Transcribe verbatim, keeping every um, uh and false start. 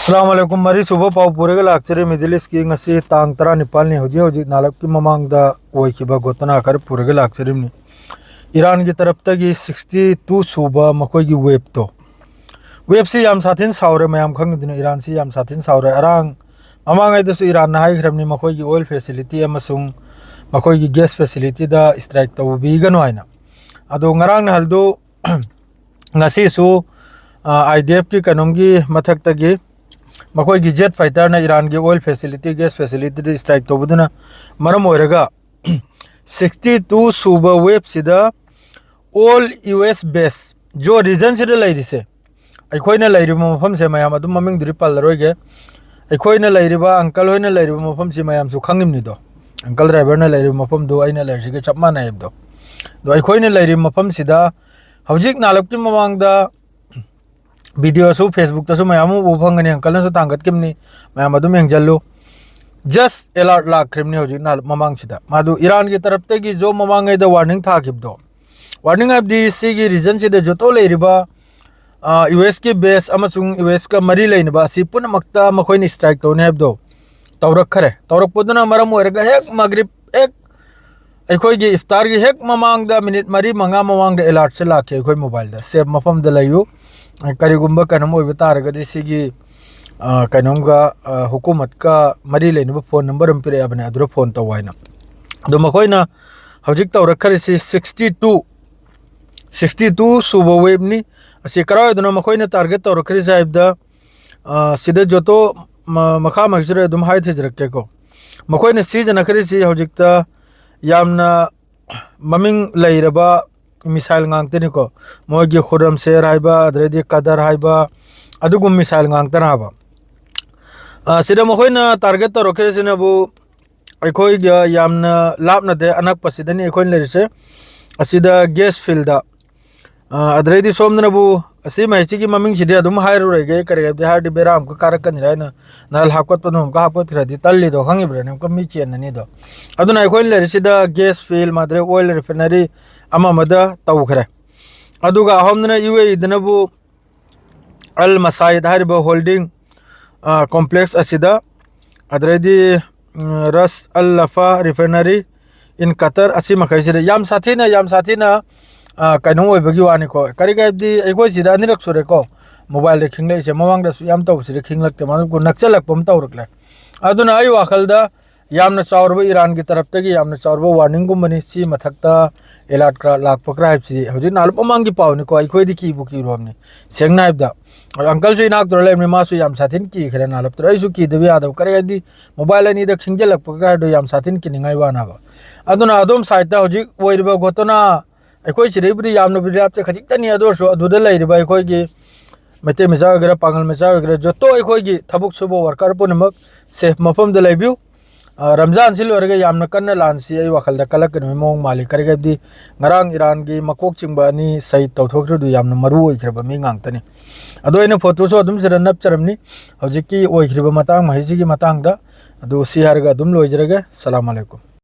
ꯑꯁꯂꯥꯃꯨ ꯑꯂꯥꯏꯀꯨꯝ꯫ ꯃꯔꯤꯁꯨꯕ ꯄꯥꯎ ꯄꯨꯔꯒ ꯂꯥꯛꯆꯔꯤ꯫ ꯃꯤꯗꯜ ꯏꯁꯀꯤ ꯉꯁꯤ ꯇꯥꯡ ꯇꯔꯥꯅꯤꯄꯥꯜꯅꯤ꯫ ꯍꯧꯖꯤꯛ ꯍꯧꯖꯤꯛ ꯅꯥꯂꯞꯀꯤ ꯃꯃꯥꯡꯗ ꯑꯣꯏꯈꯤꯕ ꯒꯣꯇꯅꯥ ꯈꯔ ꯄꯨꯔꯒ ꯂꯥꯛꯆꯔꯤꯕꯅꯤ꯫ ꯏꯔꯥꯟꯒꯤ ꯇꯔꯞꯇꯒꯤ ꯁꯤꯛꯁꯇꯤ ꯇꯨ ꯁꯨꯕ ꯃꯈꯣꯏꯒꯤ ꯋꯦꯞꯇꯣ, ꯋꯦꯞꯁꯤ ꯌꯥꯝ ꯁꯥꯊꯤꯅ ꯁꯥꯎꯔꯦ꯫ ꯃꯌꯥꯝ ꯈꯪꯉꯤꯗꯨꯅ ꯏꯔꯥꯟꯁꯤ ꯌꯥꯝ ꯁꯥꯊꯤꯅ ꯁꯥꯎꯔꯦ꯫ ꯑꯔꯥꯡ ꯃꯃꯥꯡꯉꯩꯗꯁꯨ ꯏꯔꯥꯟꯅ ꯍꯥꯏꯈ꯭ꯔꯕꯅꯤ, ꯃꯈꯣꯏꯒꯤ ꯑꯣꯏꯜ ꯐꯦꯁꯤꯂꯤꯇꯤ ꯑꯃꯁꯨꯡ ꯃꯈꯣꯏꯒꯤ ꯒ꯭ꯌꯥꯁ ꯐꯦꯁꯤꯂꯤꯇꯤꯗ ꯏꯁꯇ꯭ꯔꯥꯏꯛ ꯇꯧꯕꯤꯒꯅꯨ ꯍꯥꯏꯅ꯫ ꯑꯗꯣ ꯉꯔꯥꯡ ꯅꯍꯥꯜꯗꯨ ꯉꯁꯤꯁꯨ ꯑꯥꯏ ꯗꯤ ꯑꯦꯐꯀꯤ ꯀꯩꯅꯣꯝꯒꯤ ꯃꯊꯛꯇꯒꯤ ꯃꯈꯣꯏꯒꯤ ꯖꯦꯠ ꯐꯥꯏꯇꯔꯅ ꯏꯔꯥꯟꯒꯤ ꯑꯣꯏꯜ ꯐꯦꯁꯤꯂꯤꯇꯤ, ꯒ꯭ꯌꯥꯁ ꯐꯦꯁꯤꯂꯤꯇꯤꯗ ꯏꯁꯇ꯭ꯔꯥꯏꯛ ꯇꯧꯕꯗꯨꯅ ꯃꯔꯝ ꯑꯣꯏꯔꯒ ꯁꯤꯛꯁꯇꯤ ꯇꯨ ꯁꯨꯕ ꯋꯦꯞꯁꯤꯗ ꯑꯣꯜ ꯌꯨ ꯑꯦꯁ ꯕꯦꯁ ꯖꯣ ꯔꯤꯖꯟꯁꯤꯗ ꯂꯩꯔꯤꯁꯦ, ꯑꯩꯈꯣꯏꯅ ꯂꯩꯔꯤꯕ ꯃꯐꯝꯁꯦ, ꯃꯌꯥꯝ ꯑꯗꯨꯝ ꯃꯃꯤꯡꯗꯨꯗꯤ ꯄꯜꯂꯔꯣꯏꯒꯦ, ꯑꯩꯈꯣꯏꯅ ꯂꯩꯔꯤꯕ, ꯑꯪꯀꯜ ꯍꯣꯏꯅ ꯂꯩꯔꯤꯕ ꯃꯐꯝꯁꯤ ꯃꯌꯥꯝꯁꯨ ꯈꯪꯉꯤꯕꯅꯤꯗꯣ, ꯑꯪꯀꯜ ꯗ꯭ꯔꯥꯏꯚꯔꯅ ꯂꯩꯔꯤꯕ ꯃꯐꯝꯗꯨ ꯑꯩꯅ ꯂꯩꯔꯤꯁꯤꯒ ꯆꯞ ꯃꯥꯟꯅꯩꯕꯗꯣ꯫ ꯑꯗꯣ ꯑꯩꯈꯣꯏꯅ ꯂꯩꯔꯤꯕ ꯃꯐꯝꯁꯤꯗ ꯍꯧꯖꯤꯛ ꯅꯥꯂꯞꯀꯤ ꯃꯃꯥꯡꯗ ꯚꯤꯗꯤꯑꯣꯁꯨ ꯐꯦꯁꯕꯨꯛꯇꯁꯨ ꯃꯌꯥꯝ ꯑꯃ ꯎꯕ ꯐꯪꯒꯅꯤ, ꯑꯪꯀꯜꯅꯁꯨ ꯊꯥꯡꯒꯠꯈꯤꯕꯅꯤ, ꯃꯌꯥꯝ ꯑꯗꯨꯝ ꯌꯦꯡꯁꯤꯜꯂꯨ꯫ ꯖꯁ ꯑꯦꯂꯥꯔꯠ ꯂꯥꯛꯈ꯭ꯔꯤꯕꯅꯤ ꯍꯧꯖꯤꯛ ꯅꯥꯂꯞ ꯃꯃꯥꯡꯁꯤꯗ꯫ ꯃꯥꯗꯨ ꯏꯔꯥꯟꯒꯤ ꯇꯔꯞꯇꯒꯤ ꯖꯣ ꯃꯃꯥꯡꯉꯩꯗ ꯋꯥꯔꯅꯤꯡ ꯊꯥꯈꯤꯕꯗꯣ, ꯋꯥꯔꯅꯤꯡ ꯍꯥꯏꯕꯗꯤ ꯁꯤꯒꯤ ꯔꯤꯖꯟꯁꯤꯗ ꯖꯣꯇꯣ ꯂꯩꯔꯤꯕ ꯌꯨ ꯑꯦꯁꯀꯤ ꯕꯦꯁ ꯑꯃꯁꯨꯡ ꯌꯨ ꯑꯦꯁꯀ ꯃꯔꯤ ꯂꯩꯅꯕ ꯑꯁꯤ ꯄꯨꯝꯅꯃꯛꯇ ꯃꯈꯣꯏꯅ ꯏꯁꯇ꯭ꯔꯥꯏꯛ ꯇꯧꯅꯤ ꯍꯥꯏꯕꯗꯣ ꯇꯧꯔꯛꯈ꯭ꯔꯦ꯫ ꯇꯧꯔꯛꯄꯗꯨꯅ ꯃꯔꯝ ꯑꯣꯏꯔꯒ ꯍꯦꯛ ꯃꯒ꯭ꯔꯤꯕ, ꯍꯦꯛ ꯑꯩꯈꯣꯏꯒꯤ ꯏꯐꯇꯥꯔꯒꯤ ꯍꯦꯛ ꯃꯃꯥꯡꯗ, ꯃꯤꯅꯤꯠ ꯃꯔꯤ ꯃꯉꯥ ꯃꯃꯥꯡꯗ ꯑꯦꯂꯥꯔꯠꯁꯦ ꯂꯥꯛꯈꯤ ꯑꯩꯈꯣꯏ ꯃꯣꯕꯥꯏꯜꯗ, "ꯁꯦꯐ ꯃꯐꯝꯗ ꯂꯩꯌꯨ, ꯀꯔꯤꯒꯨꯝꯕ ꯀꯩꯅꯣꯝ ꯑꯣꯏꯕ ꯇꯥꯔꯒꯗꯤ ꯁꯤꯒꯤ ꯑ, ꯀꯩꯅꯣꯝꯒ, ꯑ, ꯍꯨꯀꯨꯃꯠꯀ ꯃꯔꯤ ꯂꯩꯅꯕ ꯐꯣꯟ ꯅꯝꯕꯔ ꯑꯃ ꯄꯤꯔꯛꯑꯕꯅꯦ, ꯑꯗꯨꯗ ꯐꯣꯟ ꯇꯧ" ꯍꯥꯏꯅ꯫ ꯑꯗꯣ ꯃꯈꯣꯏꯅ ꯍꯧꯖꯤꯛ ꯇꯧꯔꯛꯈ꯭ꯔꯤꯁꯤ ꯁꯤꯛꯁꯇꯤ ꯇꯨ, ꯁꯤꯛꯁꯇꯤ ꯇꯨ ꯁꯨꯕ ꯋꯦꯞꯅꯤ꯫ ꯑꯁꯤ ꯀꯔꯥꯏꯗꯅꯣ ꯃꯈꯣꯏꯅ ꯇꯥꯔꯒꯦꯠ ꯇꯧꯔꯛꯈ꯭ꯔꯤꯁꯦ ꯍꯥꯏꯕꯗ, ꯑ, ꯁꯤꯗ ꯖꯣꯇꯣ ꯃ-, ꯃꯈꯥ ꯃꯥꯏꯁꯤꯗ ꯑꯗꯨꯝ ꯍꯥꯏ ꯊꯤꯖꯔꯛꯀꯦꯀꯣ꯫ ꯃꯈꯣꯏꯅ ꯁꯤꯖꯤꯟꯅꯈ꯭ꯔꯤꯁꯤ ꯍꯧꯖꯤꯛꯇ ꯌꯥꯝꯅ ꯃꯃꯤꯡ ꯂꯩꯔꯕ ꯃꯤꯁꯥꯏꯜ ꯉꯥꯛꯇꯅꯤꯀꯣ꯫ ꯃꯣꯏꯒꯤ ꯈꯨꯔꯝꯁꯦꯔ ꯍꯥꯏꯕ, ꯑꯗꯩꯗꯤ ꯀꯗꯔ ꯍꯥꯏꯕ, ꯑꯗꯨꯒꯨꯝꯕ ꯃꯤꯁꯥꯏꯜ ꯉꯥꯛꯇꯅ ꯍꯥꯏꯕ꯫ ꯑ, ꯁꯤꯗ ꯃꯈꯣꯏꯅ ꯇꯥꯔꯒꯦꯠ ꯇꯧꯔꯛꯈꯤꯕꯁꯤꯅꯕꯨ ꯑꯩꯈꯣꯏꯒ ꯌꯥꯝꯅ ꯂꯥꯞꯅꯗꯦ, ꯑꯅꯛꯄꯁꯤꯗꯅꯤ ꯑꯩꯈꯣꯏꯅ ꯂꯩꯔꯤꯁꯦ꯫ ꯑꯁꯤꯗ ꯒ꯭ꯌꯥꯁ ꯐꯤꯜꯗ, ꯑ, ꯑꯗꯩꯗꯤ ꯁꯣꯝꯗꯅꯕꯨ ꯑꯁꯤ ꯃꯍꯩꯁꯤꯒꯤ ꯃꯃꯤꯡꯁꯤꯗꯤ ꯑꯗꯨꯝ ꯍꯥꯏꯔꯔꯣꯏꯒꯦ, ꯀꯔꯤꯒꯤꯗꯤ ꯍꯥꯏꯔꯗꯤ ꯕꯦꯔꯥ ꯑꯃꯨꯛꯀ ꯀꯥꯔꯛꯀꯅꯤꯅ ꯑꯩꯅ ꯅꯍꯥꯟ ꯍꯥꯞꯀꯠꯄꯗꯣ ꯑꯃꯨꯛꯀ ꯍꯥꯞꯀꯠꯈ꯭ꯔꯗꯤ ꯇꯜꯂꯤꯗꯣ, ꯈꯪꯉꯤꯕ꯭ꯔꯥꯅꯦ? ꯑꯃꯨꯛꯀ ꯃꯤ ꯆꯦꯟꯅꯅꯤꯗꯣ꯫ ꯑꯗꯨꯅ ꯑꯩꯈꯣꯏꯅ ꯂꯩꯔꯤꯁꯤꯗ ꯒ꯭ꯌꯥꯁ ꯐꯤꯜ, ꯃꯥꯗ꯭ꯔꯦ ꯑꯣꯏꯜ ꯔꯤꯐꯥꯏꯅꯔꯤ ꯑꯃ ꯑꯃꯗ ꯇꯧꯈ꯭ꯔꯦ꯫ ꯑꯗꯨꯒ ꯑꯍꯨꯝꯗꯅ ꯌꯨ ꯑꯦ ꯏꯗꯅꯕꯨ ꯑꯜ ꯃꯁꯥꯏꯗ ꯍꯥꯏꯔꯤꯕ ꯍꯣꯜꯗꯤꯡ, ꯀꯣꯝꯄ꯭ꯂꯦꯛꯁ ꯑꯁꯤꯗ, ꯑꯗꯩꯗꯤ ꯔꯁ ꯑꯜ ꯂꯐꯥ ꯔꯤꯐꯥꯏꯅꯔꯤ ꯏꯟ ꯀꯇꯔ, ꯑꯁꯤ ꯃꯈꯩꯁꯤꯗ ꯌꯥꯝ ꯁꯥꯊꯤꯅ, ꯌꯥꯝ ꯁꯥꯊꯤꯅ ꯀꯩꯅꯣ ꯑꯣꯏꯕꯒꯤ ꯋꯥꯅꯤꯀꯣ꯫ ꯀꯔꯤ ꯍꯥꯏꯕꯗꯤ, ꯑꯩꯈꯣꯏ ꯁꯤꯗ ꯑꯅꯤꯔꯛ ꯁꯨꯔꯦꯀꯣ ꯃꯣꯕꯥꯏꯜꯗ ꯈꯤꯡꯂꯛꯏꯁꯦ꯫ ꯃꯃꯥꯡꯗꯁꯨ ꯌꯥꯝ ꯇꯧꯕꯁꯤꯗ ꯈꯤꯡꯂꯛꯇꯦ, ꯃꯗꯨ ꯅꯛꯁꯜꯂꯛꯄ ꯑꯃ ꯇꯧꯔꯛꯂꯦ꯫ ꯑꯗꯨꯅ ꯑꯩ ꯋꯥꯈꯜꯗ ꯌꯥꯝꯅ ꯆꯥꯎꯔꯕ ꯏꯔꯥꯟꯒꯤ ꯇꯔꯞꯇꯒꯤ ꯌꯥꯝꯅ ꯆꯥꯎꯔꯕ ꯋꯥꯔꯅꯤꯡꯒꯨꯝꯕꯅꯤ꯫ ꯁꯤ ꯃꯊꯛꯇ ꯑꯦꯂꯥꯔꯠ ꯂꯥꯛꯄ ꯀ꯭ꯔꯥꯏꯞꯁꯤꯗꯤ ꯍꯧꯖꯤꯛ ꯅꯍꯥꯟ ꯃꯃꯥꯡꯒꯤ ꯄꯥꯎꯅꯤꯀꯣ꯫ ꯑꯩꯈꯣꯏꯗꯤ ꯀꯤꯕꯨ ꯀꯤꯔꯨꯔꯕꯅꯤ, ꯁꯦꯡꯅ ꯍꯥꯏꯕꯗ꯫ ꯑꯪꯀꯜꯁꯨ ꯏꯅꯥꯛꯇ ꯂꯩꯕꯅꯤ, ꯃꯥꯁꯨ ꯌꯥꯝ ꯁꯥꯊꯤꯅ ꯀꯤꯈ꯭ꯔꯦ ꯅꯥꯜꯂꯞꯇ꯭ꯔ꯫ ꯑꯩꯁꯨ ꯀꯤꯗꯕ ꯌꯥꯗꯕ, ꯀꯔꯤ ꯍꯥꯏꯗꯤ, ꯃꯣꯕꯥꯏꯜ ꯑꯅꯤꯗ ꯈꯤꯡꯖꯤꯜꯂꯛꯄ ꯀꯥꯏꯗꯣ ꯌꯥꯝ ꯁꯥꯊꯤꯅ ꯀꯤꯅꯤꯡꯉꯥꯏ ꯋꯥꯅꯦꯕ꯫ ꯑꯗꯨꯅ ꯑꯗꯣꯝ ꯁꯥꯏꯠꯇ ꯍꯧꯖꯤꯛ ꯑꯣꯏꯔꯤꯕ ꯒꯣꯇꯣꯅꯥ, ꯑꯩꯈꯣꯏ ꯁꯤꯗꯩꯕꯨꯗꯤ ꯌꯥꯝꯅꯕꯨꯗꯤ ꯂꯥꯞꯇꯦ, ꯈꯖꯤꯛꯇꯅꯤ꯫ ꯑꯗꯨ ꯑꯣꯏꯔꯁꯨ ꯑꯗꯨꯗ ꯂꯩꯔꯤꯕ ꯑꯩꯈꯣꯏꯒꯤ ꯃꯩꯇꯩ ꯃꯆꯥ ꯑꯣꯏꯒꯦꯔꯥ, ꯄꯥꯉꯜ ꯃꯆꯥ ꯑꯣꯏꯒꯦꯔꯥ, ꯖꯣꯇꯣ ꯑꯩꯈꯣꯏꯒꯤ ꯊꯕꯛ ꯁꯨꯕ ꯋꯥꯔꯀꯔ ꯄꯨꯝꯅꯃꯛ ꯁꯦꯐ ꯃꯐꯝꯗ ꯂꯩꯕꯤꯌꯨ꯫ ꯑ, ꯔꯝꯖꯥꯟꯁꯤ ꯂꯣꯏꯔꯒ ꯌꯥꯝꯅ ꯀꯟꯅ ꯂꯥꯟꯁꯤ ꯑꯩ ꯋꯥꯈꯜꯗ ꯀꯜꯂꯛꯀꯗꯕꯒꯤ ꯃꯑꯣꯡ ꯃꯥꯜꯂꯤ꯫ ꯀꯔꯤꯒꯤꯗꯤ ꯉꯔꯥꯡ ꯏꯔꯥꯟꯒꯤ ꯃꯀꯣꯛ ꯆꯤꯡꯕ ꯑꯅꯤ ꯁꯍꯤꯗ ꯇꯧꯊꯣꯛꯈ꯭ꯔꯤꯗꯨ ꯌꯥꯝꯅ ꯃꯔꯨ ꯑꯣꯏꯈ꯭ꯔꯕ ꯃꯤ ꯉꯥꯛꯇꯅꯤ꯫ ꯑꯗꯣ ꯑꯩꯅ ꯐꯣꯇꯣꯁꯨ ꯑꯗꯨꯝ ꯁꯤꯗ ꯅꯞꯆꯔꯝꯅꯤ꯫ ꯍꯧꯖꯤꯛꯀꯤ ꯑꯣꯏꯈ꯭ꯔꯤꯕ ꯃꯇꯥꯡ ꯃꯍꯩꯁꯤꯒꯤ ꯃꯇꯥꯡꯗ꯫ ꯑꯗꯨ ꯁꯤ ꯍꯥꯏꯔꯒ ꯑꯗꯨꯝ ꯂꯣꯏꯖꯔꯒꯦ꯫ ꯁꯂꯥꯝ ꯑꯂꯩꯀꯨꯝ꯫